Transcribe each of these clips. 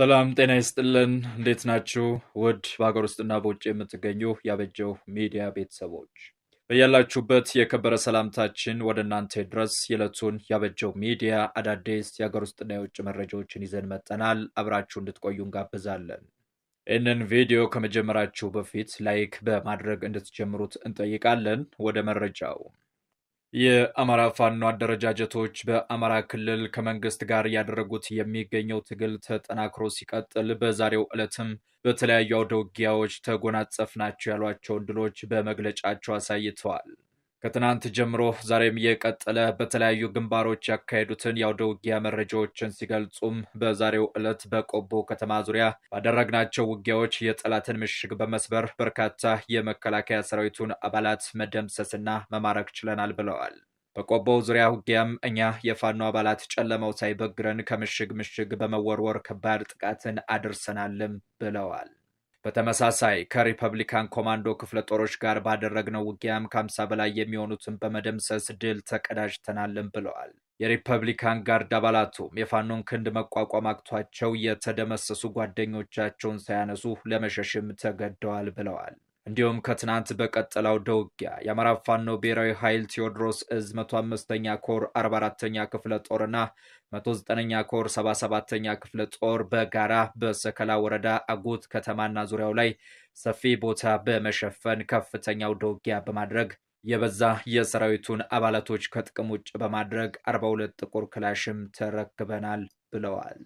ሰላም ጤና ይስጥልን። እንዴት ናችሁ? ውድ በሀገር ውስጥና በውጭ የምትገኙ ያበጀው ሚዲያ ቤተሰቦች በያላችሁበት የከበረ ሰላምታችን ወደ እናንተ ድረስ። የዕለቱን ያበጀው ሚዲያ አዳዲስ የሀገር ውስጥና የውጭ መረጃዎችን ይዘን መጥተናል። አብራችሁ እንድትቆዩ እንጋብዛለን። ይህንን ቪዲዮ ከመጀመራችሁ በፊት like በማድረግ እንድትጀምሩት እንጠይቃለን። ወደ መረጃው። የአማራ ፋኖ አደረጃጀቶች በአማራ ክልል ከመንግስት ጋር ያደረጉት የሚገኘው ትግል ተጠናክሮ ሲቀጥል በዛሬው ዕለትም በተለያዩ አውደ ውጊያዎች ተጎናጸፍናቸው ያሏቸውን ድሎች በመግለጫቸው አሳይተዋል። ከትናንት ጀምሮ ዛሬም የቀጠለ በተለያዩ ግንባሮች ያካሄዱትን የአውደ ውጊያ መረጃዎችን ሲገልጹም በዛሬው ዕለት በቆቦ ከተማ ዙሪያ ባደረግናቸው ውጊያዎች የጠላትን ምሽግ በመስበር በርካታ የመከላከያ ሰራዊቱን አባላት መደምሰስና መማረክ ችለናል ብለዋል። በቆቦው ዙሪያ ውጊያም እኛ የፋኖ አባላት ጨለማው ሳይበግረን ከምሽግ ምሽግ በመወርወር ከባድ ጥቃትን አድርሰናልም ብለዋል። በተመሳሳይ ከሪፐብሊካን ኮማንዶ ክፍለ ጦሮች ጋር ባደረግነው ውጊያም ከ50 በላይ የሚሆኑትን በመደምሰስ ድል ተቀዳጅተናልም ብለዋል። የሪፐብሊካን ጋርድ አባላቱም የፋኖን ክንድ መቋቋም አቅቷቸው የተደመሰሱ ጓደኞቻቸውን ሳያነሱ ለመሸሽም ተገደዋል ብለዋል። እንዲሁም ከትናንት በቀጠለው ውጊያ የአማራ ፋኖ ብሔራዊ ኃይል ቴዎድሮስ እዝ 105ኛ ኮር 44ኛ ክፍለ ጦርና 109ኛ ኮር 77ኛ ክፍለ ጦር በጋራ በሰከላ ወረዳ አጉት ከተማና ዙሪያው ላይ ሰፊ ቦታ በመሸፈን ከፍተኛ ውጊያ በማድረግ የበዛ የሰራዊቱን አባላቶች ከጥቅም ውጭ በማድረግ 42 ጥቁር ክላሽም ተረክበናል ብለዋል።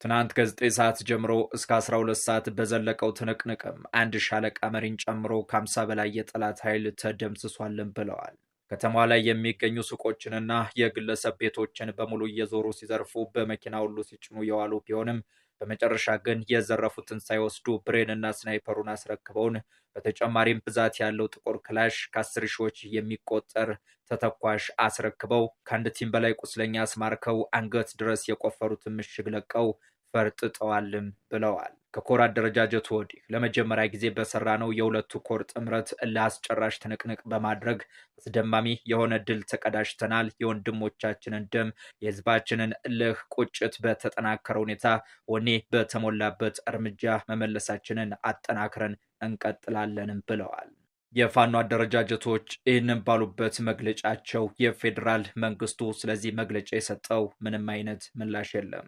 ትናንት ከ9 ሰዓት ጀምሮ እስከ 12 ሰዓት በዘለቀው ትንቅንቅም አንድ ሻለቃ መሪን ጨምሮ ከ50 በላይ የጠላት ኃይል ተደምስሷልን ብለዋል። ከተማዋ ላይ የሚገኙ ሱቆችንና የግለሰብ ቤቶችን በሙሉ እየዞሩ ሲዘርፉ በመኪና ሁሉ ሲጭኑ የዋሉ ቢሆንም በመጨረሻ ግን የዘረፉትን ሳይወስዱ ብሬንና ስናይፐሩን አስረክበውን በተጨማሪም ብዛት ያለው ጥቁር ክላሽ ከ10 ሺዎች የሚቆጠር ተተኳሽ አስረክበው ከአንድ team በላይ ቁስለኛ አስማርከው አንገት ድረስ የቆፈሩትን ምሽግ ለቀው ፈርጥጠዋልም ብለዋል። ከኮር አደረጃጀቱ ወዲህ ለመጀመሪያ ጊዜ በሰራነው የሁለቱ ኮር ጥምረት ለአስጨራሽ ትንቅንቅ በማድረግ አስደማሚ የሆነ ድል ተቀዳጅተናል። የወንድሞቻችንን ደም፣ የህዝባችንን እልህ፣ ቁጭት በተጠናከረ ሁኔታ ወኔ በተሞላበት እርምጃ መመለሳችንን አጠናክረን እንቀጥላለንም ብለዋል። የፋኖ አደረጃጀቶች ይህንን ባሉበት መግለጫቸው የፌዴራል መንግስቱ ስለዚህ መግለጫ የሰጠው ምንም አይነት ምላሽ የለም።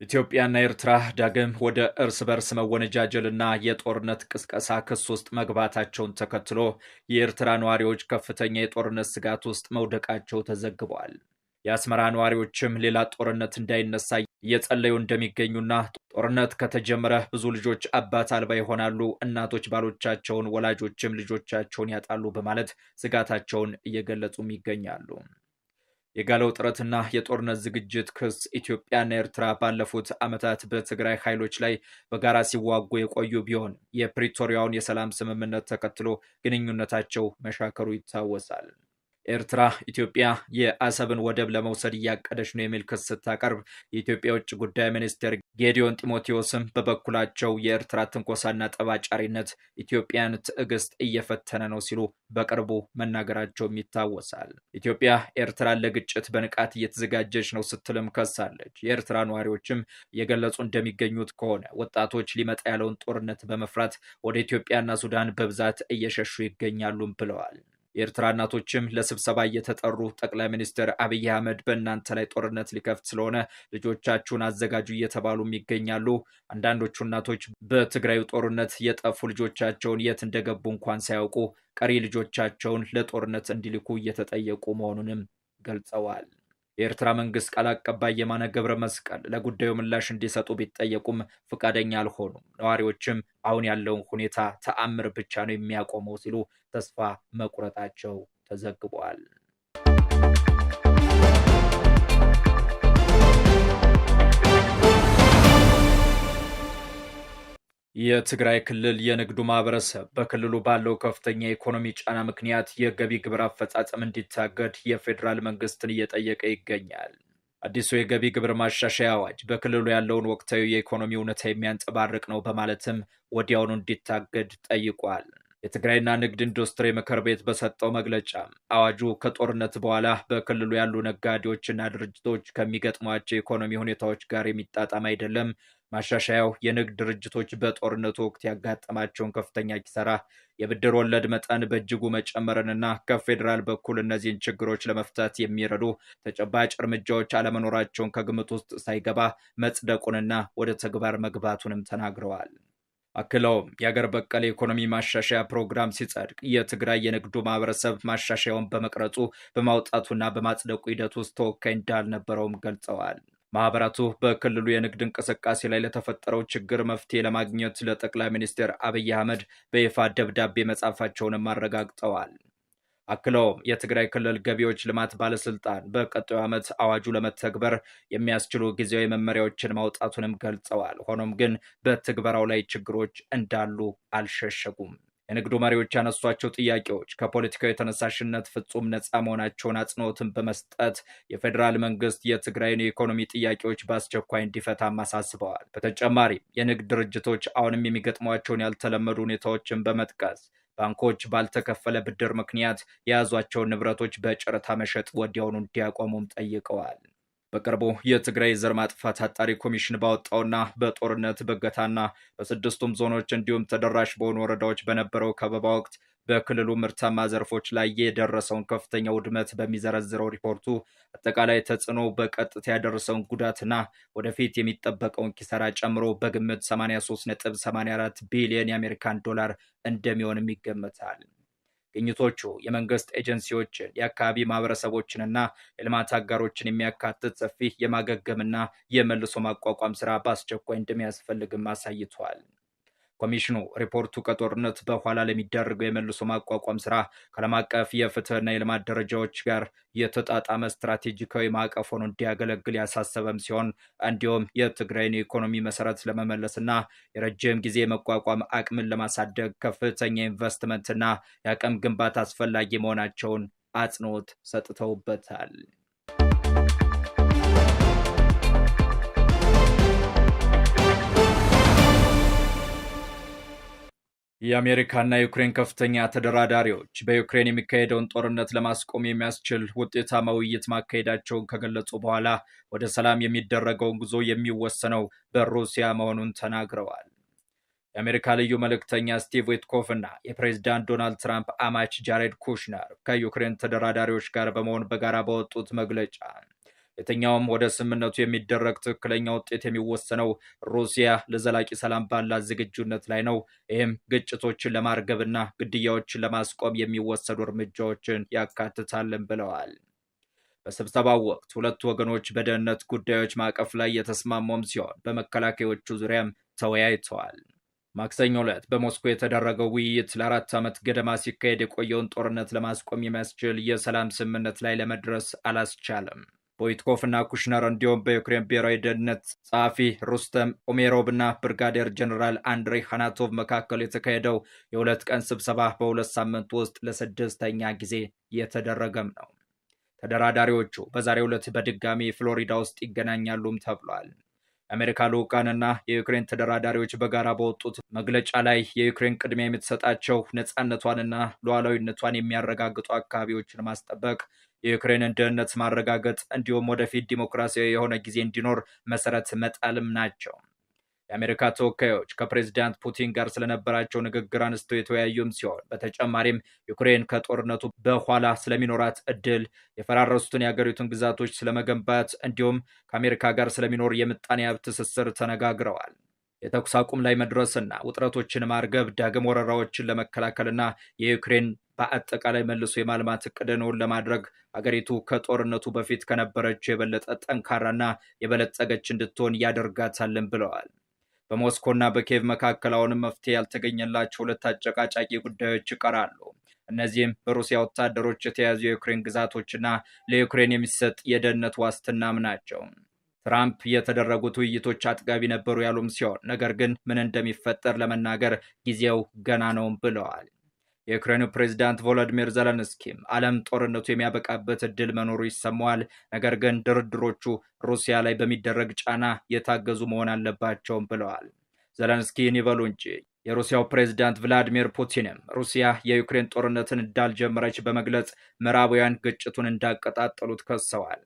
ኢትዮጵያና ኤርትራ ዳግም ወደ እርስ በርስ መወነጃጀልና የጦርነት ቅስቀሳ ክስ ውስጥ መግባታቸውን ተከትሎ የኤርትራ ነዋሪዎች ከፍተኛ የጦርነት ስጋት ውስጥ መውደቃቸው ተዘግቧል። የአስመራ ነዋሪዎችም ሌላ ጦርነት እንዳይነሳ እየጸለዩ እንደሚገኙና ጦርነት ከተጀመረ ብዙ ልጆች አባት አልባ ይሆናሉ፣ እናቶች ባሎቻቸውን፣ ወላጆችም ልጆቻቸውን ያጣሉ በማለት ስጋታቸውን እየገለጹም ይገኛሉ። የጋለው ጥረትና የጦርነት ዝግጅት ክስ ኢትዮጵያና ኤርትራ ባለፉት ዓመታት በትግራይ ኃይሎች ላይ በጋራ ሲዋጉ የቆዩ ቢሆን የፕሪቶሪያውን የሰላም ስምምነት ተከትሎ ግንኙነታቸው መሻከሩ ይታወሳል። ኤርትራ ኢትዮጵያ የአሰብን ወደብ ለመውሰድ እያቀደች ነው የሚል ክስ ስታቀርብ የኢትዮጵያ የውጭ ጉዳይ ሚኒስትር ጌዲዮን ጢሞቴዎስም በበኩላቸው የኤርትራ ትንኮሳና ጠባጫሪነት ኢትዮጵያን ትዕግስት እየፈተነ ነው ሲሉ በቅርቡ መናገራቸውም ይታወሳል። ኢትዮጵያ ኤርትራን ለግጭት በንቃት እየተዘጋጀች ነው ስትልም ከሳለች። የኤርትራ ነዋሪዎችም እየገለጹ እንደሚገኙት ከሆነ ወጣቶች ሊመጣ ያለውን ጦርነት በመፍራት ወደ ኢትዮጵያና ሱዳን በብዛት እየሸሹ ይገኛሉም ብለዋል። የኤርትራ እናቶችም ለስብሰባ እየተጠሩ ጠቅላይ ሚኒስትር አብይ አህመድ በእናንተ ላይ ጦርነት ሊከፍት ስለሆነ ልጆቻችሁን አዘጋጁ እየተባሉም ይገኛሉ። አንዳንዶቹ እናቶች በትግራዩ ጦርነት የጠፉ ልጆቻቸውን የት እንደገቡ እንኳን ሳያውቁ ቀሪ ልጆቻቸውን ለጦርነት እንዲልኩ እየተጠየቁ መሆኑንም ገልጸዋል። የኤርትራ መንግስት ቃል አቀባይ የማነ ገብረ መስቀል ለጉዳዩ ምላሽ እንዲሰጡ ቢጠየቁም ፈቃደኛ አልሆኑም። ነዋሪዎችም አሁን ያለውን ሁኔታ ተአምር ብቻ ነው የሚያቆመው ሲሉ ተስፋ መቁረጣቸው ተዘግቧል። የትግራይ ክልል የንግዱ ማህበረሰብ በክልሉ ባለው ከፍተኛ የኢኮኖሚ ጫና ምክንያት የገቢ ግብር አፈጻጸም እንዲታገድ የፌዴራል መንግስትን እየጠየቀ ይገኛል። አዲሱ የገቢ ግብር ማሻሻያ አዋጅ በክልሉ ያለውን ወቅታዊ የኢኮኖሚ እውነታ የሚያንጸባርቅ ነው በማለትም ወዲያውኑ እንዲታገድ ጠይቋል። የትግራይና ንግድ ኢንዱስትሪ ምክር ቤት በሰጠው መግለጫ አዋጁ ከጦርነት በኋላ በክልሉ ያሉ ነጋዴዎችና ድርጅቶች ከሚገጥሟቸው የኢኮኖሚ ሁኔታዎች ጋር የሚጣጣም አይደለም። ማሻሻያው የንግድ ድርጅቶች በጦርነቱ ወቅት ያጋጠማቸውን ከፍተኛ ኪሳራ፣ የብድር ወለድ መጠን በእጅጉ መጨመርንና ከፌዴራል በኩል እነዚህን ችግሮች ለመፍታት የሚረዱ ተጨባጭ እርምጃዎች አለመኖራቸውን ከግምት ውስጥ ሳይገባ መጽደቁንና ወደ ተግባር መግባቱንም ተናግረዋል። አክለውም የአገር በቀል የኢኮኖሚ ማሻሻያ ፕሮግራም ሲጸድቅ የትግራይ የንግዱ ማህበረሰብ ማሻሻያውን በመቅረጹ፣ በማውጣቱና በማጽደቁ ሂደት ውስጥ ተወካይ እንዳልነበረውም ገልጸዋል። ማህበራቱ በክልሉ የንግድ እንቅስቃሴ ላይ ለተፈጠረው ችግር መፍትሄ ለማግኘት ለጠቅላይ ሚኒስትር አብይ አህመድ በይፋ ደብዳቤ መጻፋቸውንም አረጋግጠዋል። አክለውም የትግራይ ክልል ገቢዎች ልማት ባለስልጣን በቀጣዩ ዓመት አዋጁ ለመተግበር የሚያስችሉ ጊዜያዊ መመሪያዎችን ማውጣቱንም ገልጸዋል። ሆኖም ግን በትግበራው ላይ ችግሮች እንዳሉ አልሸሸጉም። የንግዱ መሪዎች ያነሷቸው ጥያቄዎች ከፖለቲካዊ ተነሳሽነት ፍጹም ነፃ መሆናቸውን አጽንኦትን በመስጠት የፌዴራል መንግስት የትግራይን የኢኮኖሚ ጥያቄዎች በአስቸኳይ እንዲፈታም አሳስበዋል። በተጨማሪም የንግድ ድርጅቶች አሁንም የሚገጥሟቸውን ያልተለመዱ ሁኔታዎችን በመጥቀስ ባንኮች ባልተከፈለ ብድር ምክንያት የያዟቸውን ንብረቶች በጨረታ መሸጥ ወዲያውኑ እንዲያቆሙም ጠይቀዋል። በቅርቡ የትግራይ ዘር ማጥፋት አጣሪ ኮሚሽን ባወጣውና በጦርነት፣ በእገታና በስድስቱም ዞኖች እንዲሁም ተደራሽ በሆኑ ወረዳዎች በነበረው ከበባ ወቅት በክልሉ ምርታማ ዘርፎች ላይ የደረሰውን ከፍተኛ ውድመት በሚዘረዝረው ሪፖርቱ አጠቃላይ ተጽዕኖ በቀጥታ ያደረሰውን ጉዳትና ወደፊት የሚጠበቀውን ኪሳራ ጨምሮ በግምት 83.84 ቢሊዮን የአሜሪካን ዶላር እንደሚሆንም ይገመታል። ግኝቶቹ የመንግስት ኤጀንሲዎችን፣ የአካባቢ ማህበረሰቦችንና የልማት አጋሮችን የሚያካትት ሰፊ የማገገምና የመልሶ ማቋቋም ስራ በአስቸኳይ እንደሚያስፈልግም አሳይቷል። ኮሚሽኑ ሪፖርቱ ከጦርነት በኋላ ለሚደረገው የመልሶ ማቋቋም ስራ ከዓለም አቀፍ የፍትህና የልማት ደረጃዎች ጋር የተጣጣመ ስትራቴጂካዊ ማዕቀፍ ሆኖ እንዲያገለግል ያሳሰበም ሲሆን፣ እንዲሁም የትግራይን የኢኮኖሚ መሰረት ለመመለስና የረጅም ጊዜ መቋቋም አቅምን ለማሳደግ ከፍተኛ ኢንቨስትመንትና የአቅም ግንባታ አስፈላጊ መሆናቸውን አጽንኦት ሰጥተውበታል። የአሜሪካና የዩክሬን ከፍተኛ ተደራዳሪዎች በዩክሬን የሚካሄደውን ጦርነት ለማስቆም የሚያስችል ውጤታማ ውይይት ማካሄዳቸውን ከገለጹ በኋላ ወደ ሰላም የሚደረገውን ጉዞ የሚወሰነው በሩሲያ መሆኑን ተናግረዋል። የአሜሪካ ልዩ መልእክተኛ ስቲቭ ዊትኮፍ እና የፕሬዚዳንት ዶናልድ ትራምፕ አማች ጃሬድ ኩሽነር ከዩክሬን ተደራዳሪዎች ጋር በመሆን በጋራ ባወጡት መግለጫ የትኛውም ወደ ስምምነቱ የሚደረግ ትክክለኛ ውጤት የሚወሰነው ሩሲያ ለዘላቂ ሰላም ባላት ዝግጁነት ላይ ነው። ይህም ግጭቶችን ለማርገብና ግድያዎችን ለማስቆም የሚወሰዱ እርምጃዎችን ያካትታልን ብለዋል። በስብሰባው ወቅት ሁለቱ ወገኖች በደህንነት ጉዳዮች ማዕቀፍ ላይ የተስማሙም ሲሆን በመከላከያዎቹ ዙሪያም ተወያይተዋል። ማክሰኞ ዕለት በሞስኮ የተደረገው ውይይት ለ4 ዓመት ገደማ ሲካሄድ የቆየውን ጦርነት ለማስቆም የሚያስችል የሰላም ስምምነት ላይ ለመድረስ አላስቻለም። በዊትኮፍ እና ኩሽነር እንዲሁም በዩክሬን ብሔራዊ ደህንነት ጸሐፊ ሩስተም ኡሜሮቭ እና ብርጋዴር ጀኔራል አንድሬ ሃናቶቭ መካከል የተካሄደው የ2 ቀን ስብሰባ በ2 ሳምንት ውስጥ ለ6ኛ ጊዜ የተደረገም ነው። ተደራዳሪዎቹ በዛሬው ዕለት በድጋሚ ፍሎሪዳ ውስጥ ይገናኛሉም ተብሏል። የአሜሪካ ልዑካንና የዩክሬን ተደራዳሪዎች በጋራ በወጡት መግለጫ ላይ የዩክሬን ቅድሚያ የምትሰጣቸው ነፃነቷንና ሉዓላዊነቷን የሚያረጋግጡ አካባቢዎችን ማስጠበቅ፣ የዩክሬንን ደህንነት ማረጋገጥ እንዲሁም ወደፊት ዲሞክራሲያዊ የሆነ ጊዜ እንዲኖር መሰረት መጣልም ናቸው። የአሜሪካ ተወካዮች ከፕሬዚዳንት ፑቲን ጋር ስለነበራቸው ንግግር አንስተው የተወያዩም ሲሆን በተጨማሪም ዩክሬን ከጦርነቱ በኋላ ስለሚኖራት እድል፣ የፈራረሱትን የሀገሪቱን ግዛቶች ስለመገንባት እንዲሁም ከአሜሪካ ጋር ስለሚኖር የምጣኔ ሀብት ትስስር ተነጋግረዋል። የተኩስ አቁም ላይ መድረስና ውጥረቶችን ማርገብ፣ ዳግም ወረራዎችን ለመከላከልና የዩክሬን በአጠቃላይ መልሶ የማልማት እቅድን እውን ለማድረግ አገሪቱ ከጦርነቱ በፊት ከነበረችው የበለጠ ጠንካራና የበለጸገች እንድትሆን ያደርጋታልን ብለዋል። በሞስኮና በኪየቭ መካከል አሁንም መፍትሄ ያልተገኘላቸው ሁለት አጨቃጫቂ ጉዳዮች ይቀራሉ። እነዚህም በሩሲያ ወታደሮች የተያዙ የዩክሬን ግዛቶችና ለዩክሬን የሚሰጥ የደህንነት ዋስትናም ናቸው። ትራምፕ የተደረጉት ውይይቶች አጥጋቢ ነበሩ ያሉም ሲሆን ነገር ግን ምን እንደሚፈጠር ለመናገር ጊዜው ገና ነውም ብለዋል። የዩክሬኑ ፕሬዚዳንት ቮሎዲሚር ዘለንስኪም ዓለም ጦርነቱ የሚያበቃበት እድል መኖሩ ይሰማዋል፣ ነገር ግን ድርድሮቹ ሩሲያ ላይ በሚደረግ ጫና የታገዙ መሆን አለባቸውም ብለዋል። ዘለንስኪ ይህን ይበሉ እንጂ የሩሲያው ፕሬዝዳንት ቭላዲሚር ፑቲንም ሩሲያ የዩክሬን ጦርነትን እንዳልጀመረች በመግለጽ ምዕራባውያን ግጭቱን እንዳቀጣጠሉት ከሰዋል።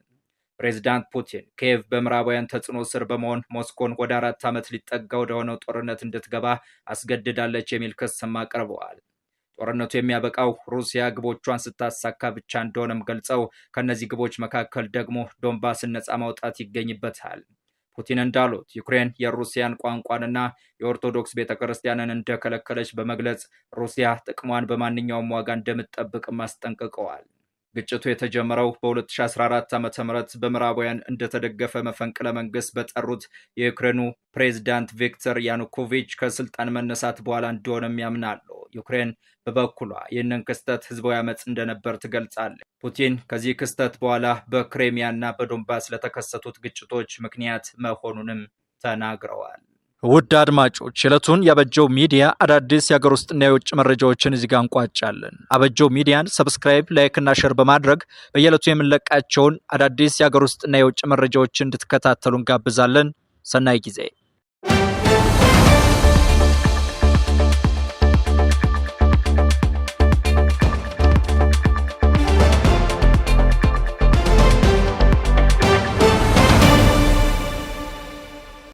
ፕሬዝዳንት ፑቲን ኪየቭ በምዕራባውያን ተጽዕኖ ስር በመሆን ሞስኮን ወደ 4 ዓመት ሊጠጋ ወደሆነው ጦርነት እንድትገባ አስገድዳለች የሚል ክስም አቅርበዋል። ጦርነቱ የሚያበቃው ሩሲያ ግቦቿን ስታሳካ ብቻ እንደሆነም ገልጸው ከእነዚህ ግቦች መካከል ደግሞ ዶንባስን ነፃ ማውጣት ይገኝበታል። ፑቲን እንዳሉት ዩክሬን የሩሲያን ቋንቋንና የኦርቶዶክስ ቤተ ክርስቲያንን እንደከለከለች በመግለጽ ሩሲያ ጥቅሟን በማንኛውም ዋጋ እንደምትጠብቅም አስጠንቅቀዋል። ግጭቱ የተጀመረው በ2014 ዓ.ም በምዕራባውያን እንደተደገፈ መፈንቅለ መንግስት በጠሩት የዩክሬኑ ፕሬዝዳንት ቪክተር ያኑኮቪች ከስልጣን መነሳት በኋላ እንደሆነም ያምናሉ። ዩክሬን በበኩሏ ይህንን ክስተት ህዝባዊ አመፅ እንደነበር ትገልጻለች። ፑቲን ከዚህ ክስተት በኋላ በክሬሚያና በዶንባስ ለተከሰቱት ግጭቶች ምክንያት መሆኑንም ተናግረዋል። ውድ አድማጮች፣ የዕለቱን ያበጀው ሚዲያ አዳዲስ የሀገር ውስጥና የውጭ መረጃዎችን እዚህ ጋር እንቋጫለን። አበጀው ሚዲያን subscribe፣ like እና share በማድረግ በየዕለቱ የምንለቃቸውን አዳዲስ የሀገር ውስጥና የውጭ መረጃዎችን እንድትከታተሉ እንጋብዛለን። ሰናይ ጊዜ።